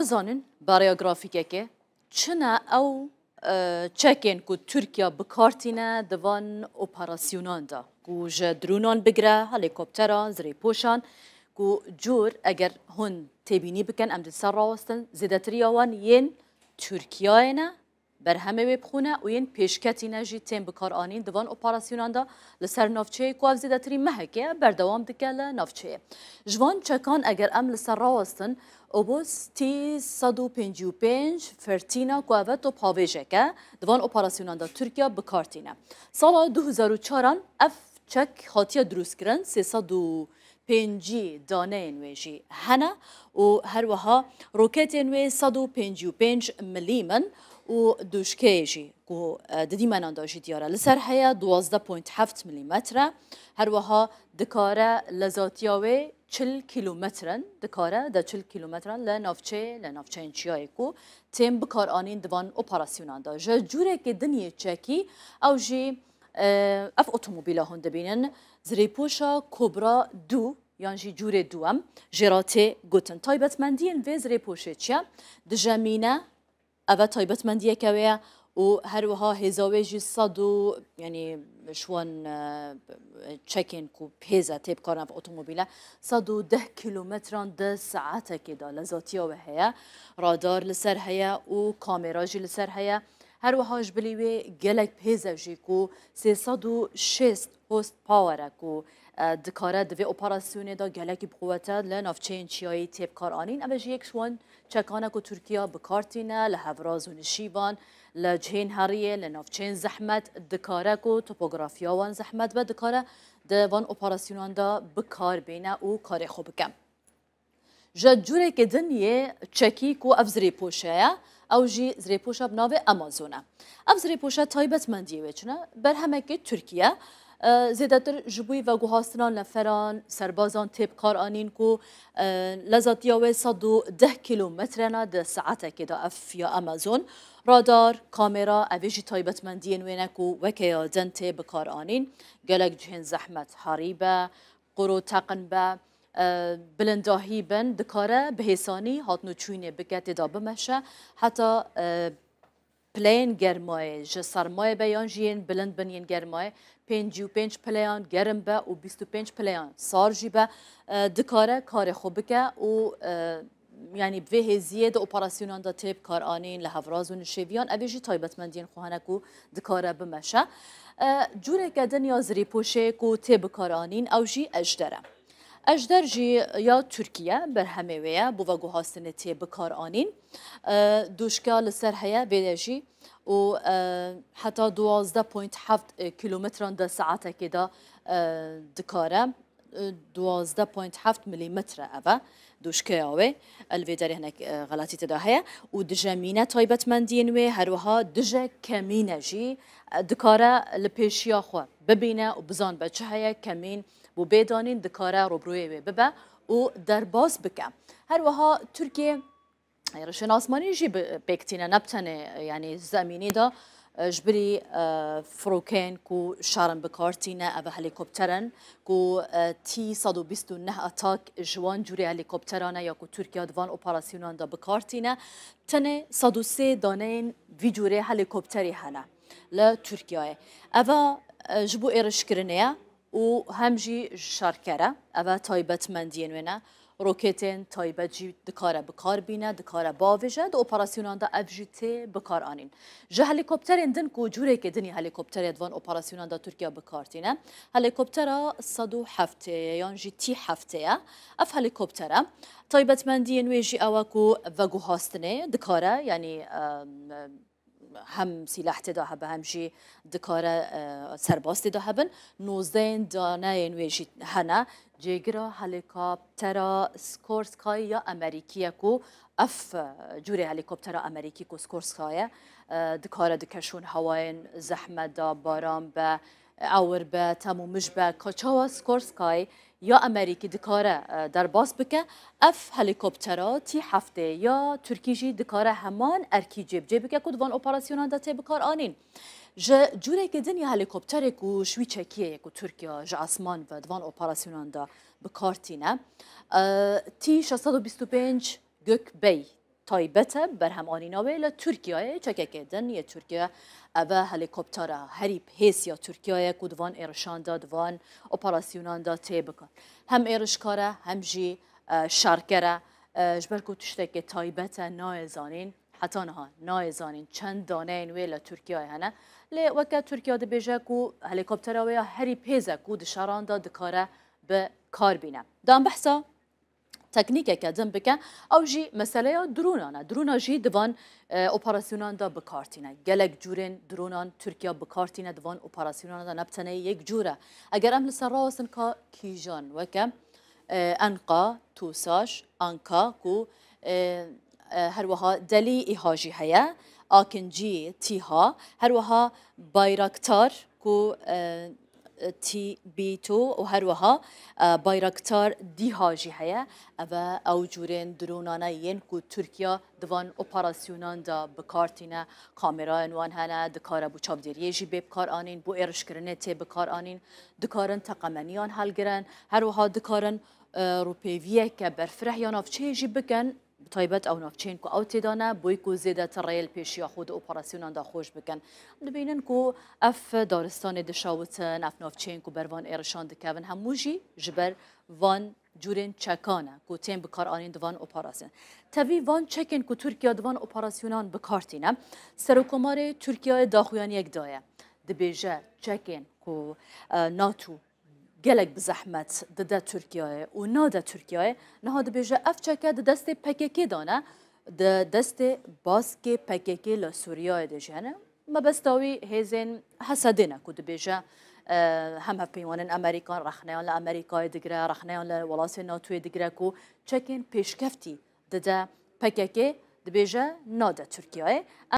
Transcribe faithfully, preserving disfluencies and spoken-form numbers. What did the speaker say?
Bizanin, barêya grafîkekê, çi ne ew, e, çekên ku Tirkiye bi kar tîne di van operasyonan de, ku ji dronan bigire, helîkopteran, zirêpoşan, ku cûr eger hûn têbînî bikin, em di ser rawestin, zêdetirî ya wan yên Tirkiyeyê ne, berhemê wê bixwîne û yên pêşketî ne jî tên bikaranîn di van operasyonan de li ser navçeyê ku ev zêdetirî mehekê ye, berdewam dike li navçeyê. Ji van çekan eger em li ser rawestin, Obos T sed û pêncî û pênc Firtina ku ev e tophavêjek e, di van operasyonan de Tirkiye bi kar tîne. Sala du hezar û çaran ev çek hatiye dirustkirin, sê sed û pêncî daneyên wê jî hene û her wiha roketên wê sed û pêncî û pênc milîm in û dûşkeyê jî ku, e, di dîmenan de jî diyar e, li ser heye duwazdeh point heft milîmetre. Her wiha dikare lezatiya wê çil kîlometre in, dikare de çil kîlometre in li navçeyê, li navçeyên çiyayê ku tên bikaranîn di van operasyonan de. Ji cûrekê din yê çekî ew jî, e, ev otomobîla hûn dibînin, zirêpoşa Cobra du yan jî cûrê duwem jê re tê gotin. Taybetmendiyên vê zirêpoşê çi ye? Dijemîne, ev e taybetmendiyeke wê ye û her wiha hêza wê jî sed û, yanî ji wan, e, çekên ku hêz e tê bikarin ev otomobîle, sed û deh kîlometran di saetekê de lezatiya wê heye. Radar li ser heye û kamera jî li ser heye. Her wiha ji bilî wê gelek bihêz e jî ku sê sed û şêst horsepower e ku, e, dikare di vê operasyonê de gelekî bi quwet e li navçeyên çiyayî tê bikaranîn. Ev e jî yek ji wan çekan e ku Tirkiye bi kar tîne li hevraz û nişîvan, li cihên heriyê, li navçeyên zehmet dikare ku topografiya wan zehmet be, dikare di van operasyonan de bi kar bîne û karê xwe bike. Ji cûrekê din yê çekî ku ev zirêpoşe ye, ew jî zirêpoşa bi navê Amazon e. Ev zirêpoşe taybetmendiyê wê çi ne? Berhemekê Tirkiye, e, zêdetir ji bo veguhastina neferan, serbazan tê bikaranîn ku, e, lezatiya wê sed û deh kîlometre ne di saetekê de ev ya Amazon. Radar, kamera, ev ê jî taybetmendiyên wê ne ku weke ya din tê bikaranîn. Gelek cihên zehmet herî be, quro teqin be, e, bilindahî bin, dikare bi hêsanî hatnûçûnê bike, tê de bimeşe. Heta, e, pileyên germayê ji sermayê be yan jî yên bilind bin yên germayê, pêncî û pênc pileyan germ be û bîst û pênc pileyan sar jî be, e, dikare karê xwe bike û, e, yanî bi vê hêziyê di operasyonan de tê bikaranîn, li hevraz û nişêviyan, ev ê jî taybetmendiyên xwe hene ku dikare bimeşe. E, cûreke din ya zirêpoşê ku tê bikaranîn, ew jî Ejder e. Ejder jî ya Tirkiye berhemê wê ye, bo veguhastinê tê bikaranîn. E, dûşka li ser heye vê de jî û, e, heta duwazdeh point heft kîlometran di saetekê de, e, dikare. E, duwazdeh point heft milîmetre ev e, dûşkeya wê. E, li vê derê hinek, e, xelatî tê de heye û dijemîne taybetmendiyên wê, her wiha dije kemîne jî, e, dikare li pêşiya xwe bibîne û bizanbe çi heye, kemîn bo bê danîn dikare rûbirûyê wê bibe û derbas bike. Her wiha Tirkiye Rêşên asmanî jî bi pêk tîne, ne bi tenê, yanî zemînî de, e, ji birî, e, firokeyên ku şer in bi kar tîne, ev helîkopter in ku, e, T sed û bîst û neh Atak ji wan cûrê helîkopteran e ya ku Tirkiye di van operasyonan de bi kar tîne. Tenê sed û sê daneyên vî cûrê helîkopterî hene li Tirkiyeyê. Eva, e, ji bo êrişkirinê ye û hem jî şerker e. Ev e taybetmendiyên wê ne. Roketên taybet jî dikare bi kar bîne, dikare bavêje, di operasyonan de ev jî tê bikaranîn. Ji helîkopterên din ku cûrekê din yê helîkopterê di van operasyonan de Tirkiye bi kar tîne, helîkoptera sed û heftê ye yan jî T heftê ye. Ev helîkopter e. Taybetmendiyên wê jî ew e ku veguhastinê dikare, yanî, em, hem sîleh tê de hebe, hem jî dikare, e, serbaz tê de hebin. Nozdehên daneyên wê jî hene. Cêgira helîkoptera Skorsky ya Amerîkî ye ku ev, e, cûrê helîkoptera Amerîkî ku Skorsky ye, e, dikare di keşûn hewayên zehmet de, baran be, ewir be, temûmij be, ka çawa Skorsky ya Amerîkî dikare, e, derbas bike, ev helîkoptera T heftê ya Tirkî jî dikare heman erkî cêbicê bike ku di van operasyonan de tê bikaranîn. Ji cûrekê din ya helîkopterê ku ji wî çekiyê ye ku Tirkiye ji esman ve di van operasyonan de bi kar tîne, e, T şeş sed û bîst û pênc Gökbey taybet e, berhemanîna wê li Tirkiyeyê, çekekê din yê Tirkiye, ev e helîkoptera herî pêz ya Tirkiyeyê ku di van êrişan de, di van operasyonan de tê bikin. Hem êrişkar e, hem jî, e, şerker e, e, ji ber ku tiştekê taybet e, nayê zanîn, heta niha nayê zanîn çend daneyên wê li Tirkiyeyê hene. Lê weke Tirkiye dibêje ku helîkoptera wê ya herî pêz e ku di şeran de dikare bi kar bîne. Dan behsa teknîkeke din bike, ew jî meseleya dronan e. Drona jî di van, e, operasyonan de bi kar tîne. Gelek cûrên dronan Tirkiye bi kar tîne di van operasyonan de, ne bi tenê yek cûr e. Eger em li ser rawestin ka kîjan, weke, e, Enqa, TUSAŞ, Anka ku, e, e, her wiha Delî îha jî heye, Akincî, TÎHA, her wiha Bayraktar ku, e, T B two û her wiha, e, Bayraktar DÎHA jî heye. Ev e ew cûrên dronan e yên ku Tirkiye di van operasyonan de bi kar tîne. Kamerayên wan hene, dikare bo çavdêriyê jî bê bi kar anîn, bo êrişkirinê tê bi kar anîn, dikarin teqemeniyan helgirin, her wiha dikarin, e, rûpêviyeke berfireh ya navçeyê jî bikin. Bi taybet ew navçeyên ku ew tê de ne, bo ku zêdetir rê li pêşiya xwe di operasyonan de xweş bikin. Dibînin ku ev daristanê dişewitin, ev navçeyên ku ber van êrişan dikevin, hemû jî ji ber van cûrên çekan e ku tên bi kar anîn di van operasyon. Tevî van çekên ku Tirkiye di van operasyonan bi kar tîne, Serokkomarê Tirkiyeyê daxuyaniyek daye. Dibêje çekên ku, e, NATO gelek bi zehmet dide Tirkiyeyê û nade Tirkiyeyê, niha dibêje ev çeke di destê P K K de ne, di destê baskê P K K li Sûriyeyê de jî hene. Mebesta wî hêzên Hesedê ne ku dibêje, e, hem hevpeywanên Amerîkan rexneyan li Amerîkayê digire, rexneyan li welatên NATOyê digire ku çekên pêşkeftî dide P K K, dibêje nade Tirkiyeyê.